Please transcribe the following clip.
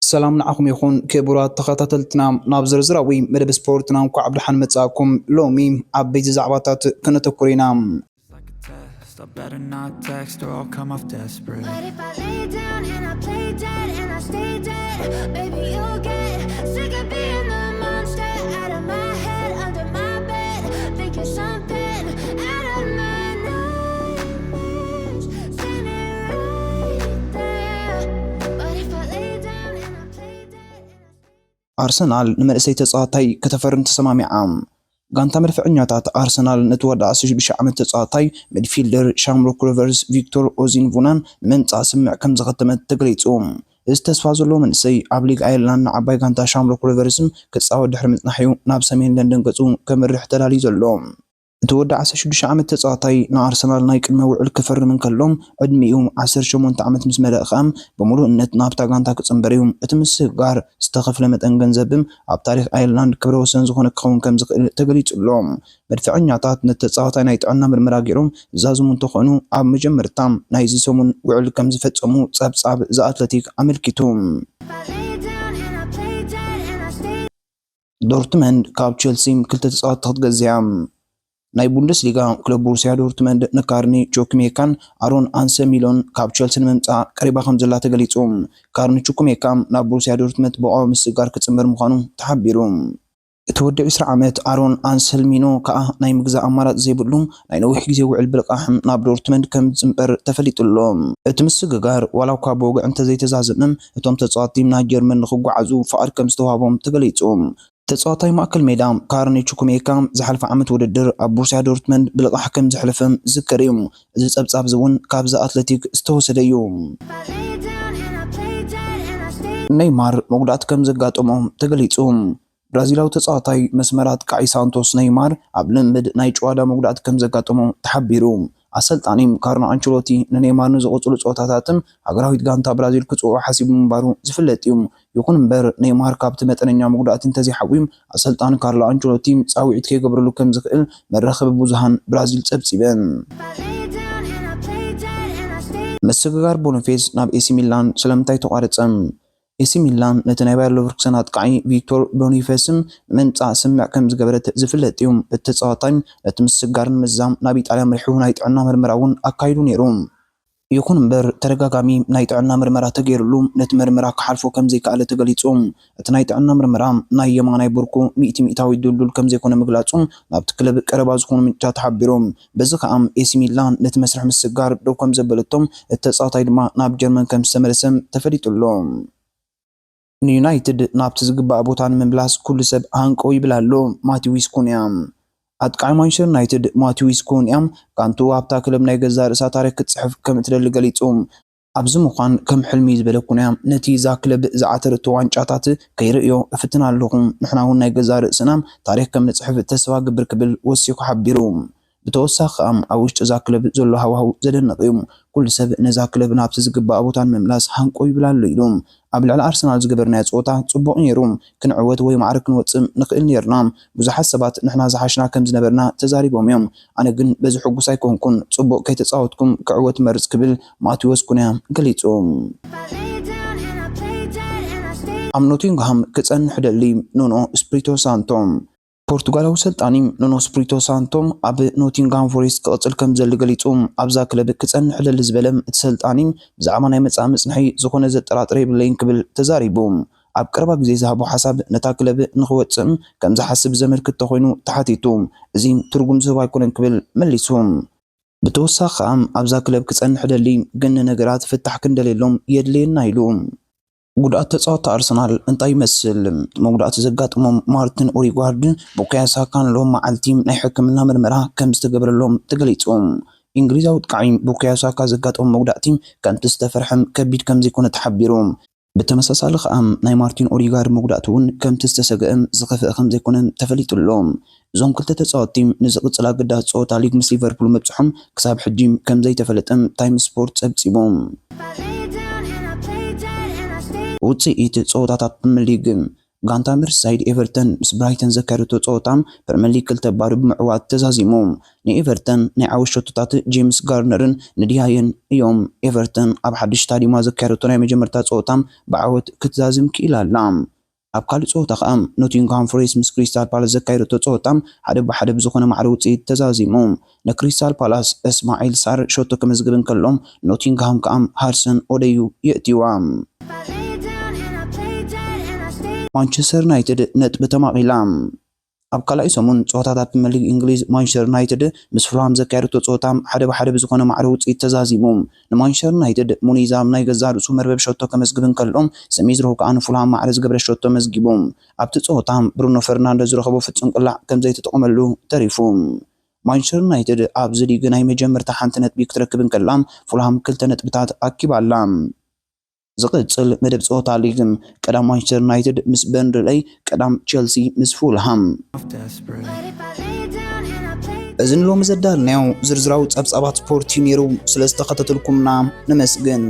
ሰላም ንዓኹም ይኹን ክቡራት ተኸታተልትና። ናብ ዝርዝራዊ መደብ ስፖርትና እንኳዕ ብደሓን መጻእኩም። ሎሚ ዓበይቲ ዛዕባታት ከነተኩር ኢና። It's like a test, I better not text or I'll come off desperate. But if I lay down and I play dead and I stay dead, baby, you'll get sick of being the monster out of my head, under my bed, thinking something out of my nightmares, standing right there. But if I lay down and I play dead and I stay ኣርሰናል ንመንእሰይ ተጻዋታይ ከተፈርም ተሰማሚዓ። ጋንታ መድፈኛታት ኣርሰናል ነቲ ወዲ ዓሰርተ ሽዱሽተ ዓመት ተጻዋታይ ሚድፊልደር ሻምሮክ ሮቨርስ ቪክቶር ኦዚንቮናን ንምምጻእ ስምምዕ ከም ዝኸተመት ተገሊጹ። እዚ ተስፋ ዘለዎ መንእሰይ ኣብ ሊግ ኣየርላንድ ንዓባይ ጋንታ ሻምሮክ ሮቨርስን ክጻወት ድሕሪ ምጽናሕ'ዩ ናብ ሰሜን ለንደን ገጹ ከምርሕ ተዳልዩ ዘሎ። እቲ ወዲ ዓሰርተ ሽዱሽተ ዓመት ተጻዋታይ ንኣርሰናል ናይ ቅድመ ውዕል ክፈርም እንከሎ፣ ዕድሚኡ ዓሰርተ ሸሞንተ ዓመት ምስ መለእ ከኣ ብምሉእነት ናብታ ጋንታ ክጽንበር እዩ። እቲ ምስግጋር ዝተኸፍለ መጠን ገንዘብ ኣብ ታሪኽ ኣየርላንድ ክብረ ወሰን ዝኾነ ክኸውን ከም ዝኽእል ተገሊጹ ኣሎ። መድፈኛታት ነቲ ተጻዋታይ ናይ ጥዕና ምርመራ ገይሮም ዝዛዝሙ እንተኾኑ፣ ኣብ መጀመርታ ናይዚ ሰሙን ውዕል ከም ዝፈጸሙ ጸብጻብ ዘ ኣትለቲክ ኣመልኪቱ። ዶርትመንድ ካብ ቸልሲ ክልተ ተጻወትቲ ክትገዝእ እያ። ናይ ቡንደስሊጋ ክለብ ቦሩሲያ ዶርትመንድ ንካርኒ ቹኩሜካን ኣሮን ኣንሰሚሎን ካብ ቸልሲ ንምምጻእ ቀሪባ ከም ዘላ ተገሊጹ። ካርኒ ቹኩሜካ ናብ ቦሩሲያ ዶርትመንድ ብቐዋሚ ምስግጋር ክጽንበር ምዃኑ ተሓቢሩ። እቲ ወዲ ዕስራ ዓመት ኣሮን ኣንሰልሚኖ ከኣ ናይ ምግዛእ ኣማራጺ ዘይብሉ ናይ ነዊሕ ግዜ ውዕል ብልቃሕ ናብ ዶርትመንድ ከም ዝጽንበር ተፈሊጡ ኣሎ። እቲ ምስግጋር ዋላ እኳ ብወግዒ እንተዘይተዛዘመ፣ እቶም ተጻወትቲ ናብ ጀርመን ንኽጓዓዙ ፍቓድ ከም ዝተዋህቦም ተገሊጹ። ተጻዋታይ ማእከል ሜዳ ካርኒ ቹኩሜካ ዝሓለፈ ዓመት ውድድር ኣብ ቦሩሲያ ዶርትመንድ ብልቓሕ ከም ዘሕለፈ ዝዝከር እዩ። እዚ ጸብጻብ እዚ እውን ካብ ዘ ኣትለቲክ ዝተወሰደ እዩ። ኔይማር መጉዳእቲ ከም ዘጋጠሞ ተገሊጹ። ብራዚላዊ ተጻዋታይ መስመር ኣጥቃዒ ሳንቶስ ኔይማር ኣብ ልምምድ ናይ ጭዋዳ መጉዳእቲ ከም ዘጋጠሞ ተሓቢሩ። ኣሰልጣኒ ካርሎ ኣንቸሎቲ ንኔይማር ንዝቕጽሉ ጸወታታትን ሃገራዊት ጋንታ ብራዚል ክጽውዖ ሓሲቡ ምንባሩ ዝፍለጥ እዩ። ይኹን እምበር ኔይማር ካብቲ መጠነኛ መጉዳእቲ እንተዘይሓውዩ ኣሰልጣኒ ካርሎ ኣንቸሎቲ ጻውዒት ከይገብረሉ ከም ዝኽእል መራኸቢ ብዙሃን ብራዚል ጸብጺበን። ምስግጋር ቦኒፌስ ናብ ኤሲ ሚላን ስለምንታይ ተቋረጸ? ኤሲ ሚላን ነቲ ናይ ባየር ሌቨርኩሰን ኣጥቃዒ ቪክቶር ቦኒፌስን ንምምጻእ ስምምዕ ከም ዝገበረት ዝፍለጥ እዩ። እቲ ተጻዋታይ ነቲ ምስግጋር ንምዝዛም ናብ ኢጣልያ ኣምሪሑ ናይ ጥዕና መርመራ እውን ኣካይዱ ነይሩ። ይኹን እምበር ተደጋጋሚ ናይ ጥዕና መርመራ ተገይሩሉ ነቲ መርመራ ክሓልፎ ከም ዘይከኣለ ተገሊጹ። እቲ ናይ ጥዕና መርመራ ናይ የማናይ ብርኩ ሚእቲ ሚእታዊ ድልዱል ከም ዘይኮነ ምግላጹ ናብቲ ክለብ ቀረባ ዝኾኑ ምንጭታት ሓቢሮም። በዚ ከኣ ኤሲ ሚላን ነቲ መስርሕ ምስግጋር ደው ከም ዘበለቶም እቲ ተጻዋታይ ድማ ናብ ጀርመን ከም ዝተመለሰ ተፈሊጡ ኣሎ። ንዩናይትድ ናብቲ ዝግባእ ቦታ ንምምላስ ኩሉ ሰብ ሃንቀው ይብል ኣሎ። ማቲዊስ ኩንያ። ኣጥቃዒ ማንቸስተር ዩናይትድ ማቲዊስ ኩንያ ጋንቱ ኣብታ ክለብ ናይ ገዛእ ርእሳ ታሪክ ክትጽሕፍ ከም እትደሊ ገሊጹ። ኣብዚ ምዃን ከም ሕልሚ ዝበለ ኩንያ ነቲ እዛ ክለብ ዝዓተረቶ ዋንጫታት ከይርእዮ እፍትን ኣለኹ። ንሕና እውን ናይ ገዛእ ርእስና ታሪክ ከም ንጽሕፍ ተስፋ እገብር ክብል ወሲኹ ሓቢሩ። ብተወሳኺ ከኣ ኣብ ውሽጢ እዛ ክለብ ዘሎ ሃዋህው ዘደንቕ እዩ። ኩሉ ሰብ ነዛ ክለብ ናብቲ ዝግባእ ቦታ ንምምላስ ሃንቆ ይብል ኣሎ ኢሉ። ኣብ ልዕሊ ኣርሰናል ዝገበርናዮ ጸወታ ጽቡቕ ነይሩ። ክንዕወት ወይ ማዕረ ክንወጽእ ንኽእል ነይርና። ብዙሓት ሰባት ንሕና ዝሓሽና ከም ዝነበርና ተዛሪቦም እዮም። ኣነ ግን በዚ ሕጉስ ኣይኮንኩን። ጽቡቕ ከይተጻወትኩም ክዕወት እመርጽ ክብል ማቴዎስ ኩንያ ገሊጹ። ኣብ ኖቲንግሃም ክጸንሕ ደሊ ኑኖ ስፕሪቶ ሳንቶ። ፖርቱጋላዊ ሰልጣኒ ኑኖ ስፕሪቶ ሳንቶ ኣብ ኖቲንግሃም ፎሬስት ክቕጽል ከም ዝደሊ ገሊጹ። ኣብዛ ክለብ ክጸንሕ እደሊ ዝበለ እቲ ሰልጣኒ፣ ብዛዕባ ናይ መጻኢ መጽንሒ ዝኾነ ዘጠራጥር የብለይን ክብል ተዛሪቡ። ኣብ ቀረባ ግዜ ዝሃቦ ሓሳብ ነታ ክለብ ንኽወጽእ ከም ዝሓስብ ዘመልክት ተኾይኑ ተሓቲቱ፣ እዚ ትርጉም ዝህብ ኣይኮነን ክብል መሊሱ። ብተወሳኺ ከኣ ኣብዛ ክለብ ክጸንሕ እደሊ፣ ግን ንነገራት ፍታሕ ክንደልየሎም የድልየና ኢሉ። ጉድኣት ተጻወትቲ ኣርሰናል እንታይ ይመስል? መጉዳእቲ ዘጋጠሞም ማርቲን ኦዲጋርድ፣ ቡካዮ ሳካን ሎም መዓልቲ ናይ ሕክምና ምርመራ ከም ዝተገበረሎም ተገሊጹ። እንግሊዛዊ ኣጥቃዒ ቡካዮ ሳካ ዘጋጠሞ መጉዳእቲ ከምቲ ዝተፈርሐ ከቢድ ከም ዘይኮነ ተሓቢሩ። ብተመሳሳሊ ከኣ ናይ ማርቲን ኦዲጋርድ መጉዳእቲ እውን ከምቲ ዝተሰግአ ዝኸፍአ ከም ዘይኮነ ተፈሊጡ ኣሎ። እዞም ክልተ ተጻወትቲ ንዝቕጽል ኣገዳሲ ጸወታ ሊግ ምስ ሊቨርፑል ምብጽሖም ክሳብ ሕጂ ከም ዘይተፈለጠ ታይም ስፖርት ጸብጺቡ። ውጽኢት ጸወታታት ፕሪምየር ሊግ። ጋንታ መርሲሳይድ ኤቨርተን ምስ ብራይተን ዘካየደቶ ጸወታ ፕሪምየር ሊግ ክልተ ባዶ ብምዕዋት ተዛዚሙ። ንኤቨርተን ናይ ዓወት ሸቶታት ጄምስ ጋርነርን ንዲያየን እዮም። ኤቨርተን ኣብ ሓድሽ ስታዲየማ ዘካየደቶ ናይ መጀመርታ ጸወታ ብዓወት ክትዛዝም ክኢላ ኣላ። ኣብ ካልእ ጸወታ ከኣ ኖቲንግሃም ፎሬስት ምስ ክሪስታል ፓላስ ዘካየደቶ ጸወታ ሓደ ብሓደ ብዝኾነ ማዕረ ውጽኢት ተዛዚሙ። ንክሪስታል ፓላስ እስማዒል ሳር ሸቶ ከመዝግብ እንከሎ፣ ኖቲንግሃም ከኣ ሃድሰን ኦደዩ የእትይዋ። ማንቸስተር ዩናይትድ ነጥቢ ተማቒላ። ኣብ ካልኣይ ሰሙን ጸወታታት ፕሪምየር ሊግ እንግሊዝ ማንቸስተር ዩናይትድ ምስ ፉልሃም ዘካየደቶ ጸወታ ሓደ ብሓደ ብዝኾነ ማዕረ ውጽኢት ተዛዚሙ። ንማንቸስተር ዩናይትድ ሙኒዝ ኣብ ናይ ገዛእ ርእሱ መርበብ ሸቶ ከመዝግብ እንከሎ፣ ሰሚዝ ሮው ከኣ ንፉልሃም ማዕረ ዝገብረ ሸቶ መዝጊቡ። ኣብቲ ጸወታ ብሩኖ ፈርናንደዝ ዝረኸቦ ፍጹም ቅላዕ ከም ዘይተጠቐመሉ ተሪፉ። ማንቸስተር ዩናይትድ ኣብዚ ሊግ ናይ መጀመርታ ሓንቲ ነጥቢ ክትረክብ እንከላ፣ ፉልሃም ክልተ ነጥብታት ኣኪባ ኣላ። ዝቕጽል መደብ ጸወታ ሊግ ቀዳም ማንቸስተር ዩናይትድ ምስ በርንሌይ፣ ቀዳም ቸልሲ ምስ ፉልሃም። እዚ ንሎሚ ዘዳልናዮ ዝርዝራዊ ጸብጻባት ስፖርት እዩ ነይሩ። ስለ ዝተኸታተልኩምና ነመስግን።